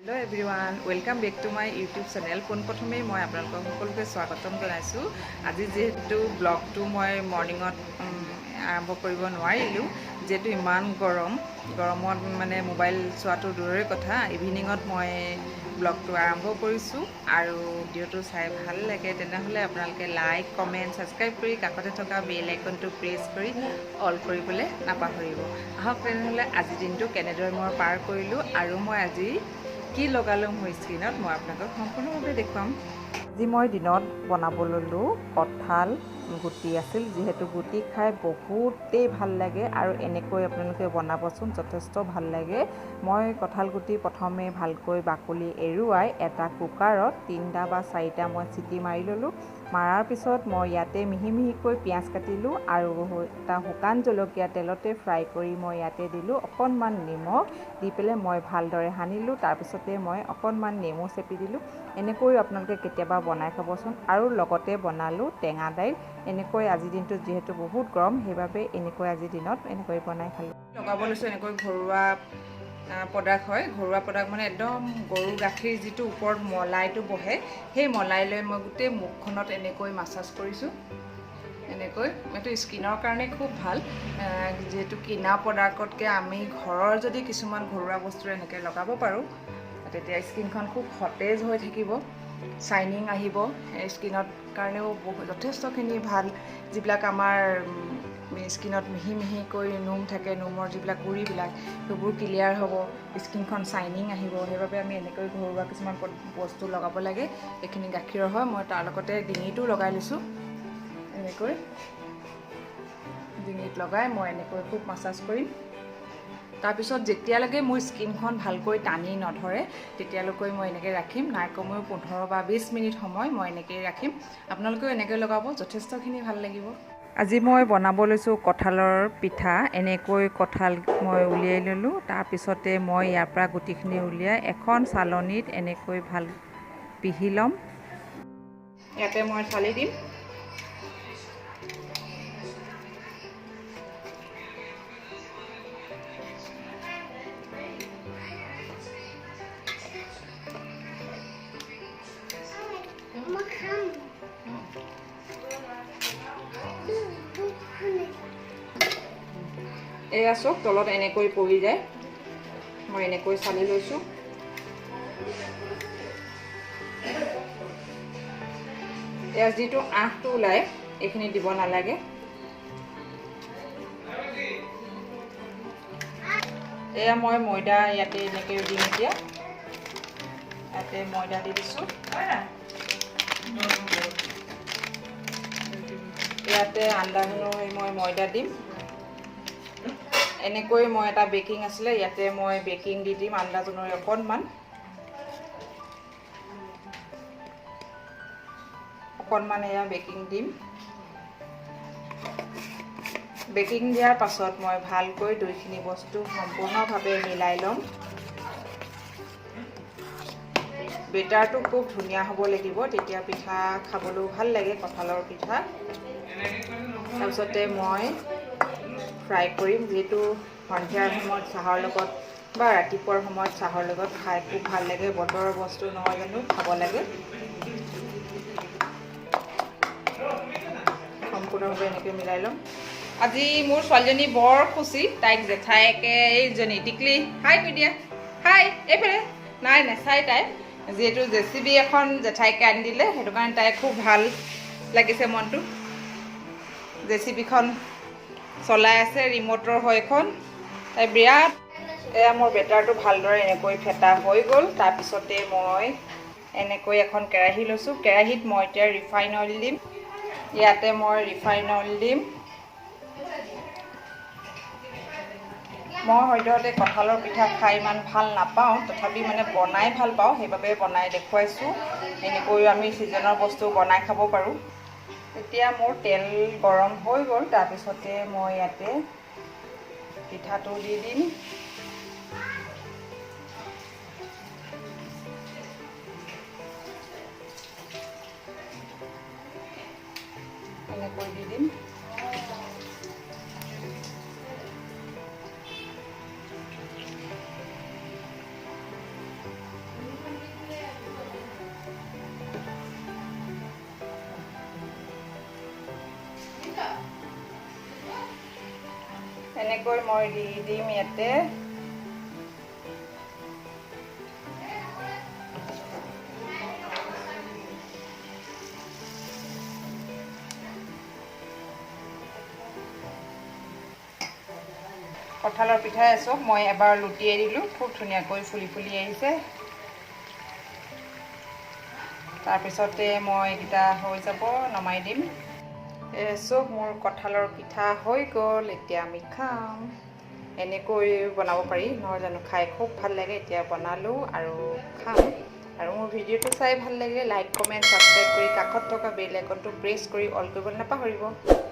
Hello everyone, welcome back to my YouTube channel. পোনপ্ৰথমেই মই আপোনালোকক সকলোকে স্বাগতম জনাইছোঁ। আজি যিহেতু ব্লগটো মই মৰ্ণিঙত আৰম্ভ কৰিব নোৱাৰিলোঁ, যিহেতু ইমান গৰম, গৰমত মানে মোবাইল চোৱাটো দূৰৰে কথা। ইভিনিঙত মই ব্লগটো আৰম্ভ কৰিছোঁ আৰু ভিডিঅ'টো চাই ভাল লাগে তেনেহ'লে আপোনালোকে লাইক, কমেণ্ট, ছাবস্ক্ৰাইব কৰি কাষতে থকা বেল আইকনটো প্ৰেছ কৰি অল কৰিবলৈ নাপাহৰিব। আহক তেনেহ'লে আজিৰ দিনটো কেনেদৰে মই পাৰ কৰিলোঁ আৰু মই আজি কি লগালোঁ মোৰ স্কিনত, মই আপোনালোকক সম্পূৰ্ণভাৱে দেখুৱাম। আজি মই দিনত বনাব ল'লোঁ কঁঠাল গুটি আছিল, যিহেতু গুটি খাই বহুতেই ভাল লাগে আৰু এনেকৈ আপোনালোকে বনাবচোন, যথেষ্ট ভাল লাগে। মই কঁঠাল গুটি প্ৰথমে ভালকৈ বাকলি এৰুৱাই এটা কুকাৰত 3টা বা 4টা মই চিটি মাৰি ল'লোঁ। মাৰাৰ পিছত মই ইয়াতে মিহি মিহিকৈ পিঁয়াজ কাটিলোঁ আৰু এটা শুকান জলকীয়া তেলতে ফ্ৰাই কৰি মই ইয়াতে দিলোঁ। অকণমান নিমখ দি পেলাই মই ভালদৰে সানিলোঁ। তাৰপিছতে মই অকণমান নেমু চেপি দিলোঁ। এনেকৈ আপোনালোকে কেতিয়াবা বনাই খাবচোন। আৰু লগতে বনালোঁ টেঙা দাইল। এনেকৈ আজিৰ দিনটোত যিহেতু বহুত গৰম, সেইবাবে এনেকৈ আজিৰ দিনত এনেকৈ বনাই খালোঁ। লগাব লৈছোঁ এনেকৈ ঘৰুৱা প্ৰডাক্ট হয়। ঘৰুৱা প্ৰডাক্ট মানে একদম গৰু গাখীৰ যিটো ওপৰত মলাইটো বহে, সেই মলাই লৈ মই গোটেই মুখখনত এনেকৈ মাছাজ কৰিছোঁ। এনেকৈ এইটো স্কিনৰ কাৰণে খুব ভাল। যিহেতু কিনা প্ৰডাক্টতকৈ আমি ঘৰৰ যদি কিছুমান ঘৰুৱা বস্তু এনেকৈ লগাব পাৰোঁ, তেতিয়া স্কিনখন খুব সতেজ হৈ থাকিব, শ্বাইনিং আহিব। স্কিনত কাৰণেও বহু যথেষ্টখিনি ভাল। যিবিলাক আমাৰ স্কিনত মিহি মিহিকৈ নোম থাকে, নোমৰ যিবিলাক গুৰিবিলাক, সেইবোৰ ক্লিয়াৰ হ'ব, স্কিনখন শ্বাইনিং আহিব। সেইবাবে আমি এনেকৈ ঘৰুৱা কিছুমান বস্তু লগাব লাগে। এইখিনি গাখীৰৰ হয়, মই তাৰ লগতে ডিঙিটো লগাই লৈছোঁ। এনেকৈ ডিঙিত লগাই মই এনেকৈ খুব মাছাজ কৰিম। তাৰপিছত যেতিয়ালৈকে মোৰ স্কিনখন ভালকৈ টানি নধৰে তেতিয়ালৈকে মই এনেকৈ ৰাখিম। নাই কমেও 15 বা 20 মিনিট সময় মই এনেকৈয়ে ৰাখিম। আপোনালোকেও এনেকৈ লগাব, যথেষ্টখিনি ভাল লাগিব। আজি মই বনাব লৈছোঁ কঁঠালৰ পিঠা। এনেকৈ কঁঠাল মই উলিয়াই ল'লোঁ। তাৰপিছতে মই ইয়াৰ পৰা গুটিখিনি উলিয়াই এখন চালনীত এনেকৈ ভাল পিহি ল'ম। ইয়াতে মই চালি দিম। এয়া চব তলত এনেকৈ পৰি যায়। মই এনেকৈ চালি লৈছোঁ। এয়া যিটো আঁহটো ওলায় এইখিনি দিব নালাগে। এয়া মই ময়দা ইয়াতে এনেকৈ দিম। এতিয়া ইয়াতে ময়দা দি দিছোঁ। ইয়াতে আন্দাজনো মই ময়দা দিম। এনেকৈ মই এটা বেকিং আছিলে, ইয়াতে মই বেকিং দি দিম আন্দাজনৰে অকণমান অকণমান। এয়া বেকিং দিম। বেকিং দিয়াৰ পাছত মই ভালকৈ দুইখিনি বস্তু সম্পূৰ্ণভাৱে মিলাই ল'ম। বেটাৰটো খুব ধুনীয়া হ'ব লাগিব, তেতিয়া পিঠা খাবলৈও ভাল লাগে, কঁঠালৰ পিঠা। তাৰপিছতে মই ফ্ৰাই কৰিম। যিহেতু সন্ধিয়াৰ সময়ত চাহৰ লগত বা ৰাতিপুৱাৰ সময়ত চাহৰ লগত খাই খুব ভাল লাগে। বতৰৰ বস্তু নহয় জানো, খাব লাগে। সম্পূৰ্ণভাৱে এনেকৈ মিলাই ল'ম। আজি মোৰ ছোৱালীজনী বৰ খুচি, তাইক জেঠায়েকে, এইজনী টিকলি, হাই কৈ দিয়া, হাই এইফালে, নাই নেচাই তাই। যিহেতু জেচিবি এখন জেঠাইকে আনি দিলে, সেইটো কাৰণে তাই খুব ভাল লাগিছে মনটো। জেচিবিখন চলাই আছে, ৰিম'টৰ হয় এখন, তাই বিৰাট। এয়া মোৰ বেটাৰটো ভালদৰে এনেকৈ ফেটা হৈ গ'ল। তাৰপিছতে মই এনেকৈ এখন কেৰাহী লৈছোঁ। কেৰাহীত মই এতিয়া ৰিফাইন অইল দিম। ইয়াতে মই ৰিফাইন অইল দিম। মই সদ্যহতে কঁঠালৰ পিঠা খাই ইমান ভাল নাপাওঁ, তথাপি মানে বনাই ভাল পাওঁ, সেইবাবে বনাই দেখুৱাইছোঁ। এনেকৈও আমি ছিজনৰ বস্তু বনাই খাব পাৰোঁ। এতিয়া মোৰ তেল গৰম হৈ গ'ল। তাৰপিছতে মই ইয়াতে পিঠাটো দি দিম। এনেকৈ দি দিম। এনেকৈ মই দি দিম ইয়াতে। কঁঠালৰ পিঠা চব মই এবাৰ লুটিয়াই দিলোঁ, খুব ধুনীয়াকৈ ফুলি ফুলি আহিছে। তাৰপিছতে মই এইকেইটা হৈ যাব, নমাই দিম। চব মোৰ কঁঠালৰ পিঠা হৈ গ'ল, এতিয়া আমি খাম। এনেকৈ বনাব পাৰি নহয় জানো, খাই খুব ভাল লাগে। এতিয়া বনালোঁ আৰু খাম। আৰু মোৰ ভিডিঅ'টো চাই ভাল লাগিলে লাইক, কমেণ্ট, ছাবস্ক্ৰাইব কৰি কাষত থকা বেল আইকনটো প্ৰেছ কৰি অল কৰিবলৈ নাপাহৰিব।